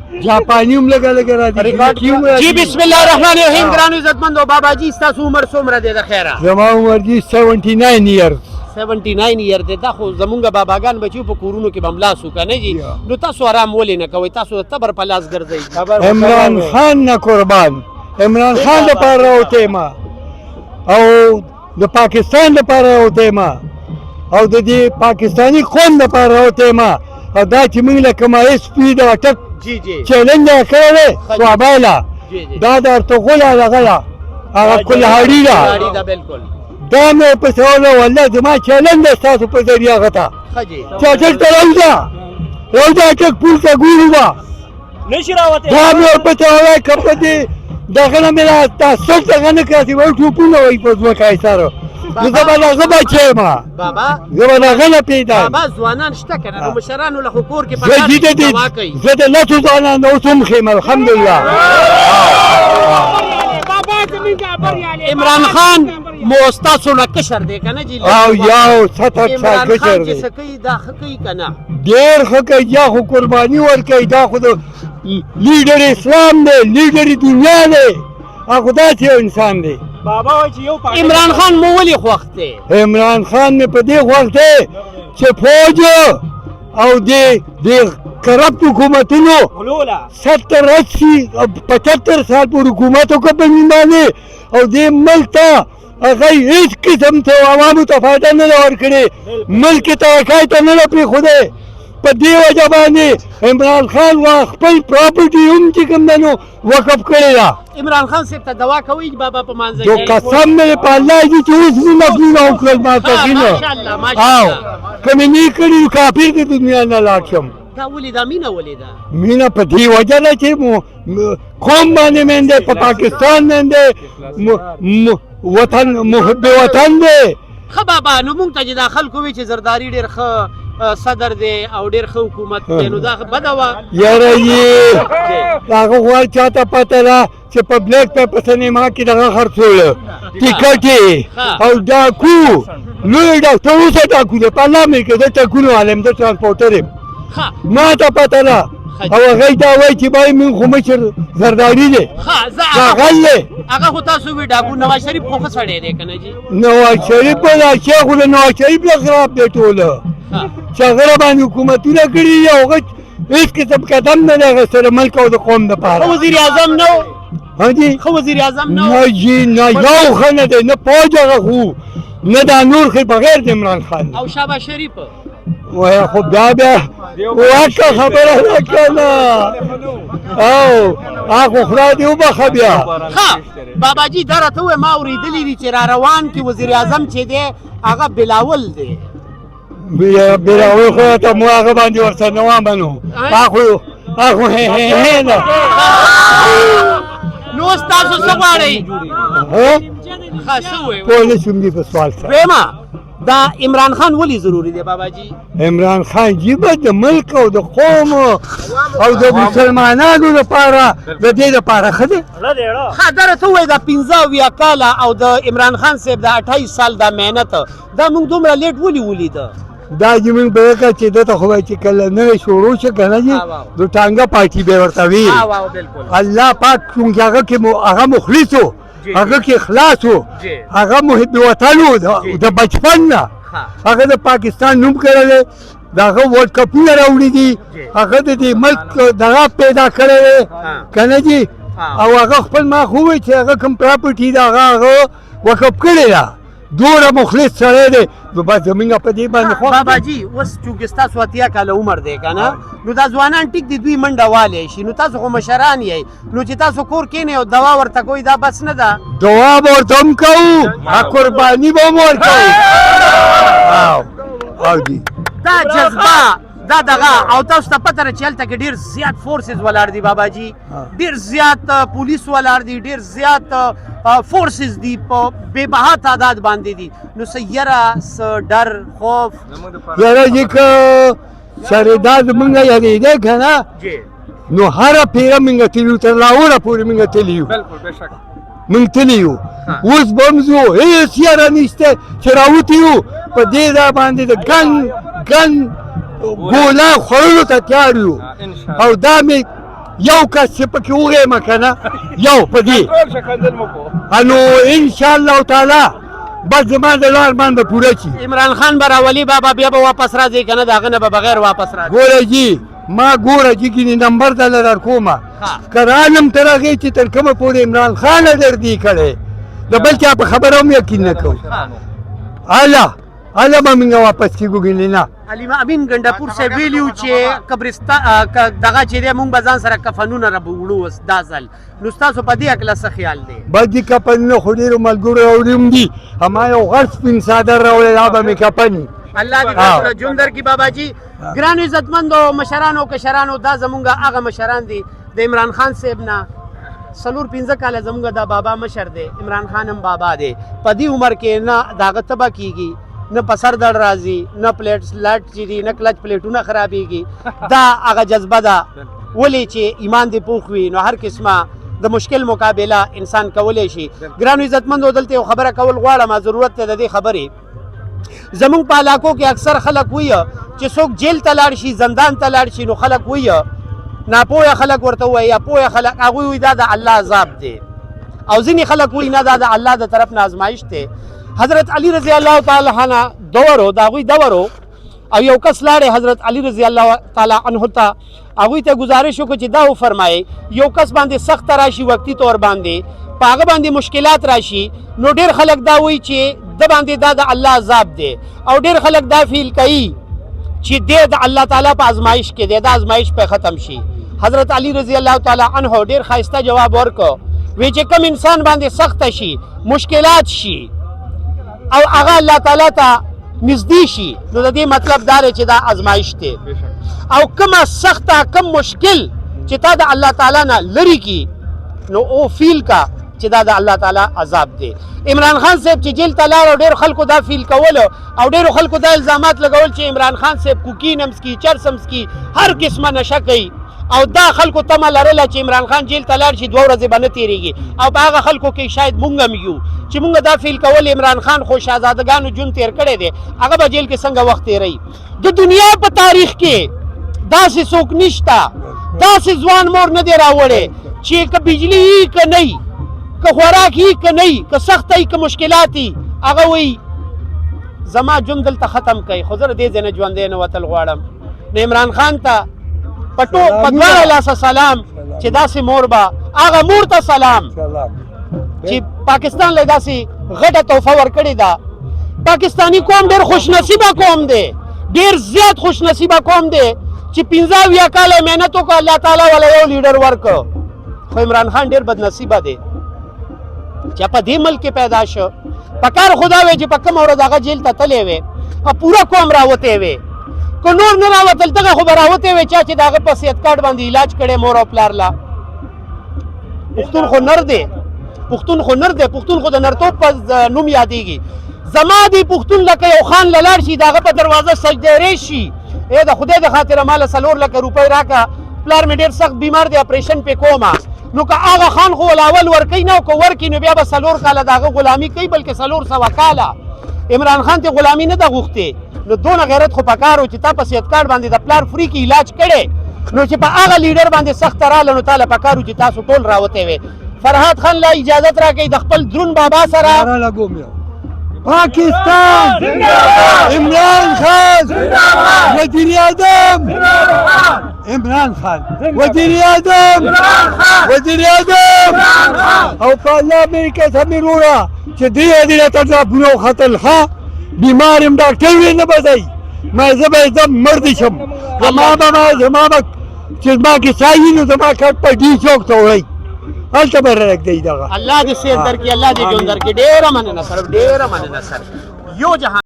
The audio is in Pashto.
جاپانی هم لګا لګا راځي، ریکارډ جی. بسم الله الرحمن الرحیم. ګرانو عزتمندو، بابا جی، ستاسو عمر څومره دی د خیره؟ زما عمر جی 79 ایئرز. 79 ایئر دی. دا خو زمونږ باباګان بچو په کورونو کې بملاسو کنه جی. نو تاسو آرام ولې نه کوئ؟ تاسو د تبر په لاس ګرځئ. عمران خان نه قربان، عمران خان د پاره راوتی ما او د پاکستان د پاره راوتی ما او د دې پاکستاني قوم د پاره راوتی ما. او دا چې موږ له کومه ایس پي د اټک جی جی چیلنج یې کړی دی صوابۍ، دا د ارتغوله دغه ده، هغه کلهاړي ده. کلهاړي ده، بالکل. دا مې پسې وله، والله زما چیلنج دی ستاسو په ذریعه هغه ته ښه جی. چې اټک ته راوځه، راوځه اټک پول ته، ګورو به. نشي راوتی. دا مې ورپسې ووایه که په دې دغه نه مې دا سل دغه نه کړه چې وایي ټوپونه وایي په ځمکه یې سره، نو زه به د هغه بچی یم. بابا. زه به د هغه نه پیدا یم. بابا، ځوانان شته که نه؟ نو مشرانو له خو کور کې زه پکار جي دي د چې دې دوا کوي. زه د لسو ځوانانو اوس هم ښه یم، الحمدلله. عمران خان مو ستاسو نه کشر دی که نه جی؟ او یو 70 سال عمران کشر خان چې دی. څه کوي، دا ښه کوي که نه؟ ډېر ښه کوي، یا خو قرباني ورکوي. دا خو د لیډر اسلام دی، لیډر دنیا دی، هغه داسې یو انسان دی. بابا وایي چې یو پاکستان. عمران خان مو ولې خوښ دی؟ عمران خان مې په دې خوښ دی چې فوج او دې کرپټ حکومتونو غلوله 70 80 75 سال پورې حکومت وکړ په موږ باندې او دې ملک ته هغه هېڅ قسم ته عوامو ته فایده نه ده ورکړې، ملک یې ترقۍ ته نه ده پرېښودی. په دې وجه باندې عمران خان وا خپل پراپرټي هم چې کوم ده نو وقف کړې ده. عمران خان صاحب ته دوا کوئ بابا په مانځه نو کې؟ قسم مې په الله دي چې اوس مې نفلونه وکړل ما ها، ماشاءالله، ماشاءالله. او که مې نه کړي نو کافر د دنیا نه لاړ شم. دا ولې، دا مینه ولې ده؟ مینه په دې وجه ده چې قوم باندې مین دی، په پاکستان مین دی، وطن، محب وطن دی. ښه بابا، نو مونږ ته چې دا خلکو وي چې زرداري ډېر ښه صدر دی او ډېر ښه حکومت دی، نو دا بده وه؟ یاره یې هغه خو هر چا ته پته ده چې په بلیک په سینما کې دغه خرڅول ټیکټ یې او ډاکو، لوی ډاکټر، اوسه ډاکو دی. په الله مې کې زه ټکونو عالم، زه ترانسپورټر یم. ما ته پته ده. او هغه دا وایي چې بای مونږ خو مشر زرداري دی. ښه، زه دا غل دی. هغه خو تاسو وی ډاکو، نواز شریف خو ښه سړی دی که نه جی؟ نواز شریف به دا شیخ خو د نواز شریف له خراب دی ټول چې هغه باندې حکومتونه کړي دي او هغه هېڅ قسم قدم نه دی اخیستی د ملک او د قوم دپاره. ښه وزیر اعظم نه و؟ ها جی؟ ښه وزیر اعظم نه و؟ نه جی نه، یو ښه نه دی، نه فوج هغه خو نه دا نور ښه بغیر د عمران خان. او شهباز شریف؟ وایه خو بیا بیا وکړه خبره ده که نه، او هغه خدای دې وبخښه بیا. ښه بابا جی، دا راته ووایه، ما اورېدلي دي چې را روان کې وزیر اعظم چې دی هغه بلاول دی. بیا بلاول خو ته مو هغه باندې ورسره نه ومنو، هغه هې هې هې ده. نو اوس تاسو څه غواړئ؟ ها؟ ښه، څه ووایې؟ پوه نه شوم دې په سوال سره. ویمه دا عمران خان ولې ضروري دی بابا جی؟ عمران خان جی به د ملک او د قوم او د مسلمانانو لپاره د دې لپاره ښه دی. ښه، دا راته ووایه، دا 75 کاله او د عمران خان صاحب د 28 سال دا محنت، دا موږ دومره لیټ ولې ولیده؟ دا چې موږ به وکړه چې ده ته خو به چې کله نوې شروع شي که نه جي، د ټانګه پارټي به ورته وي. الله پاک چونکې هغه کې هغه مخلص و، هغه کې اخلاص و، هغه محب وطن و د بچپن نه، هغه د پاکستان نوم کړی دی، د هغه ورلډ کپونه راوړي دي، هغه د دې ملک دغه پیدا کړی دی که نه جي. او هغه خپل ما خو وویل چې هغه کوم پراپرټي ده هغه وقف کړې ده. دومره مخلص سړی دی، نو بس زمونږ په دې باندې خوښ. بابا جی، اوس چونکې ستاسو 80 کاله عمر دی که نه، نو دا ځوانان ټیک دي، دوی منډه والی شي، نو تاسو خو مشران یئ، نو چې تاسو کور کښېنئ او دوا ورته کوئ دا بس نه ده؟ دوا به ورته هم کوو، قرباني به هم ورکوو. او جی. دا جذبه دا دغه، او تاسو ته پته ده چې هلته کې ډېر زیات فورسز ولاړ دي بابا جی، ډېر زیات پولیس ولاړ دي، ډېر زیات فورسز دي، په بې بها تعداد باندې دي، نو څه یره، څه ډر، خوف؟ یاره جی، که سره دا زمونږ یادېدی که نه، نو هره پیره مونږ تللي یو، تر لاهوره پورې مونږ تللي یو، مونږ تللي یو، اوس به هم ځو. هېڅ یاره نشته چې راوتي یو، په دې ځای باندې د ګن ګن ګولا خوړلو ته تیار یو. او دا مې یو کس چې پکې وغیمه که نه یو په دې نو انشاءالله تعالی بس زما د لار ارمان به پوره شي. عمران خان به راولي بابا، بیا به واپس راځي که نه د هغه نه به بغیر واپس راځي. ګوره جي ما ګوره جي ګینې نمبر دله در کومه، که رانم تر هغې چې تر کومه پورې عمران خان در دی کړی، د بل چا په خبره هم یقین نه کوو. هله هله به موږ واپس کېږو ګینې نه. علیم امین ګنډاپور صاحب ویلي وو چې قبرستان دغه چې دی موږ به ځان سره کفنونه را وړو اوس دا ځل، نو ستاسو په دې هکله څه خیال دی؟ بس دي کفنونه خو ډېرو ملګرو راوړي هم دي، اما یو غټ سپین څادر راوړی دا به مې کفن وي. الله دې تاسو له ژوند درکړي بابا جي. ګرانو عزتمندو مشرانو کشرانو، دا زمونږ هغه مشران دي د عمران خان صاحب نه 4-5 کاله زمونږ دا بابا مشر دی، عمران خان هم بابا دی. په دې عمر کې نه د هغه تبه کېږي، نه په سر درد راځي، نه پلیټ لاټ چې دي، نه کلچ پلیټونه خرابېږي. دا هغه جذبه ده ولې چې ایمان دې پوخ وي نو هر قسمه د مشکل مقابله انسان کولی شي. ګرانو عزتمندو دلته یو خبره کول غواړم، ضرورت دی د دې خبرې. زمونږ په علاقو کې اکثر خلک وایي چې څوک جیل ته لاړ شي، زندان ته لاړ شي، نو خلک وایي ناپوهه خلک ورته وایي یا پوهه خلک، هغوی وایي دا د الله عذاب دی، او ځینې خلک وایي نه دا د الله د طرف نه ازمایش دی. حضرت علی رضی الله تعالی عنه دورو د هغوی دورو، او یو کس لاړی حضرت علی رضی الله تعالی عنه ته، هغوی ته ګزارش وکړو چې دا وفرمایي یو کس باندې سخته راشي وقتي طور باندې، په هغه باندې مشکلات راشي، نو ډېر خلک دا وایي چې د باندې دا د الله عذاب دی، او ډېر خلک دا فیل کوي چې دی د الله تعالی په ازمایش کې دی، دا ازمایش په ختم شي. حضرت علی رضی الله تعالی عنه ډېر ښایسته جواب ورکړ، وی چې کوم انسان باندې سخته شي، مشکلات شي، او هغه الله تعالی ته نږدې شي، نو د دې مطلب دا دی چې دا ازمایش دی، او کومه سخته کوم مشکل چې تا د الله تعالی نه لرې کړي نو او فیل کا چې دا د الله تعالی عذاب دی. عمران خان صاحب چې جیل ته لاړ او ډېر خلکو دا فیل کولو او ډېرو خلکو دا الزامات لګول چې عمران خان صاحب کوکین هم څکي، چرس هم څکي، هر قسمه نشه کوي، او دا خلکو تمه لرله چې عمران خان جیل ته لاړ شي 2 ورځې به نه تېرېږي، او په هغه خلکو کې شاید مونږ هم یو چې مونږ دا فیل کول عمران خان خو شهزادګانو ژوند تېر کړی دی، هغه به جیل کې څنګه وخت تېروي. د دنیا په تاریخ کې داسې څوک نشته، داسې ځوان مور نه دی راوړی چې که بجلی یي که نه یي، که خوراک یي که نه یي، که سخته یي که مشکلات یي، هغه وایي زما ژوند دلته ختم کړئ، خو زه له دې ځای نه ژوندی نه وتل غواړم. نو عمران خان ته په دواړه لاسه سلام چې داسې مور به هغه مور ته سلام چې پاکستان له داسې غټه تحفه ورکړې ده. پاکستانی قوم ډېر خوشنصیبه قوم دی، ډېر زیات خوشنصیبه قوم دی چې 75 کاله محنت وکړ، الله تعالی ولا یو لیډر ورکړ. خو عمران خان ډېر بدنصیبه دی چې په دې ملک کې پیدا شو. په کار خدا وی چې په کومه ورځ هغه جیل ته تللی وی او پوره قوم راوتی وی، که نور نه راوتل دغه خو به راوتی وی چا چې د هغه په صحت کارت باندې علاج کړی مور او پلار لا. پښتون خو نر دی، پښتون خو نر دی، پښتون خو د نرتوب په نوم یادېږي. زما دی پښتون لکه یو خان له لاړ شي د هغه په دروازه سجدې ریش شي، ای د خدای د خاطره ماله 4 لکه روپۍ راکړه، پلار مې ډېر سخت بیمار دی اپریشن پې کومه. نو که هغه خان خو ول اول ورکوي نه، او که ورکړي نو بیا به 4 کاله د هغه غلامي کوي، بلکې 400 کاله. عمران خان ته غلامي نه ده غوښتې، نو دونه غیرت خو پکار و چې تا په صحت کارت باندې د پلار فري کې علاج کړی، نو چې په هغه لیډر باندې سخته راله نو تا له پکار و چې تاسو ټول راوتی وی. فرهاد خان لا اجازت راکړئ د خپل درون بابا سره. پاکستان عمران خان وزیر اعظم، عمران خان وزیر اعظم، وزیر اعظم. او په الله مې قسم وروره چې دې دې راته دا پوره وختل. ښه بیمار یم، ډاکټر یې نه بدای، ما زه به ځم مړ دې شم. زما به زما به چې زما کې ساه وي نو زما کټ په ډي چوک ته وړئ، هلته به رږدئ دغه. الله دې صحت درکړي، الله دې ژوند درکړي. ډېره مننه سر، ډېره مننه سر. یو جهان.